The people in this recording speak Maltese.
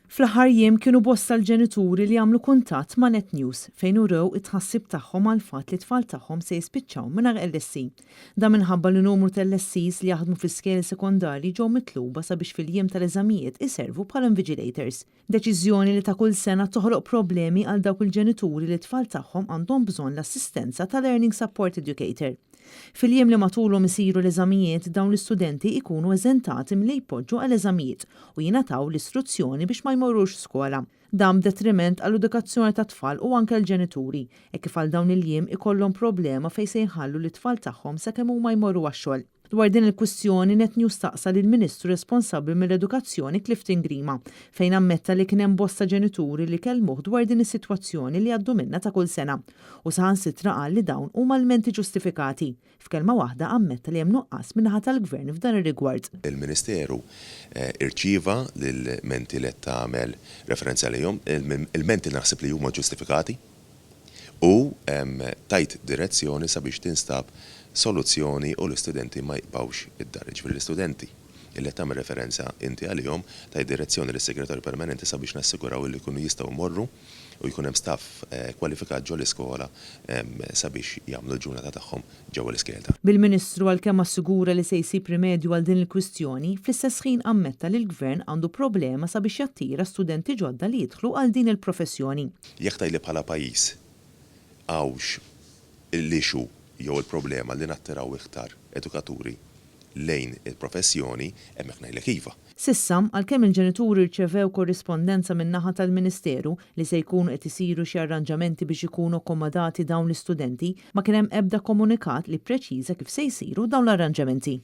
Fl-aħħar jiem kienu bosta l-ġenituri li għamlu kuntatt ma' Net News fejn urew it-tħassib tagħhom għall-fatt li t-tfal tagħhom se jispiċċaw mingħajr LSE. Dan minħabba li numru ta' LSEs li jaħdmu fi skejjel sekondarji ġew mitluba sabiex fil-jiem tal-eżamijiet iservu bħala invigilators. Deċiżjoni li ta' kull sena toħloq problemi għal dawk il-ġenituri li t-tfal tagħhom għandhom bżonn l-assistenza ta' Learning Support Educator. Fil-jiem li matulhom isiru l-eżamijiet, dawn l-istudenti ikunu eżentati milli jpoġġu għal eżamijiet u jingħataw l-istruzzjoni biex ma jmorrux skola. Dan b'detriment għall-edukazzjoni tat-tfal u anke l-ġenituri, hekk kif għal dawn il-jiem ikollhom problema fejn se jħallu lit-tfal tagħhom sakemm huma jmorru għax-xogħol. Dwar din il-kwistjoni, Net News staqsa lill-Ministru responsabbli mill-Edukazzjoni Clifton Grima, fejn ammetta li kien hemm bosta ġenituri li kellmuh dwar din is-sitwazzjoni li jgħaddu minnha ta' kull sena u saħansitra qal li dawn huma lmenti ġustifikati. F'kelma waħda ammetta li hemm nuqqas min-naħa tal-Gvern f'dan ir-rigward. Il-Ministeru rċieva l-ilmenti li qed tagħmel referenza għalihom, ilmenti li naħseb li huma ġustifikati u tajt direzzjoni sabiex tinstab soluzzjoni u l-istudenti ma jibqgħux id-dar. Jiġifieri l-istudenti li qed tagħmel referenza inti għalihom tajt direzzjoni lis-Segretarju Permanenti sabiex nassiguraw li jkunu jistgħu jmorru u jkun hemm staff kwalifikat ġo l-iskola sabiex jagħmlu l-ġurnata tagħhom ġewwa l-iskejjel tagħna. Bil-Ministru għalkemm assigura li se jsib rimedju għal din il-kwistjoni, fl-istess ħin ammetta li l-Gvern għandu problema sabiex jattira studenti ġodda li jidħlu għal din il-professjoni. Jekk tgħidli bħala pajjiż hawnx l-issue jew il-problema li nattiraw iktar edukaturi lejn il-professjoni, hemmhekk ngħidlek iva. S'issa, għalkemm il-ġenituri rċevew korrispondenza min-naħa tal-Ministeru li se jkunu qed isiru xi arranġamenti biex ikunu akkomodati dawn l-istudenti, ma kien hemm ebda komunikat li ppreċiża kif se jsiru dawn l-arranġamenti.